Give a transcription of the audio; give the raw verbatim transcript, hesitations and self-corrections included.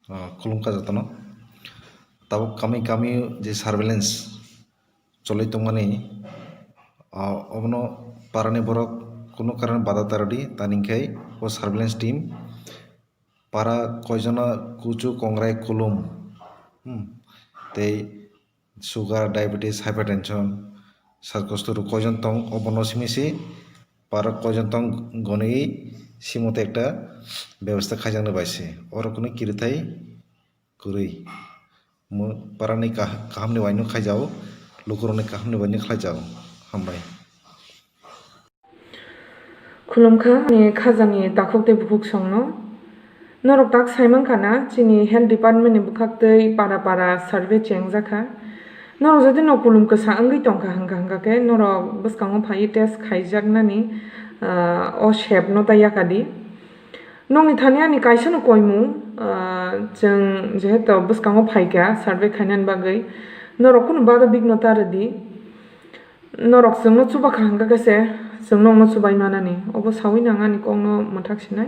Ah, khulumkha jotono. Tabuk kami kami je surveillance cholwi tongmani, ah, obono parani borok kunu karon bada tarodi, tani hinkhe o surveillance team para koijono kuchu kongrai kulum, hmm, tei sugar, diabetes, hypertension, sarkosturu koijon tong, obono simi si para koijon tong goni simo tei ekta bebosta khaijaknai bai se. Oro kunu kirithai kwrwi. Mo parani kah-, kahamni waino khaijao, lukurokni kahamni waino khlaijao. Hambai. Khulumkha, ani khajani takhuk tei bukhuk songno. Norok tak saimankha na, chini health department ni bwkhak tei para para survey chengjakha. Norok jodi no kulum kwsa wngwi tongkha hwnkha hwnkha khe norok bwskango phaiwi test khaijaknani, ah, o sep no ta yakadi. Nokni thani ani kaisa no koimung, ah, chwng jehetu bwskango phaikha survey khainani bagwi, norok kunu bada bik no ta rwdi. Norok chwngno chubakha hwnkha khe se chwng nokno chubai manani. Obo saui nang ani kokno mwthak sinai.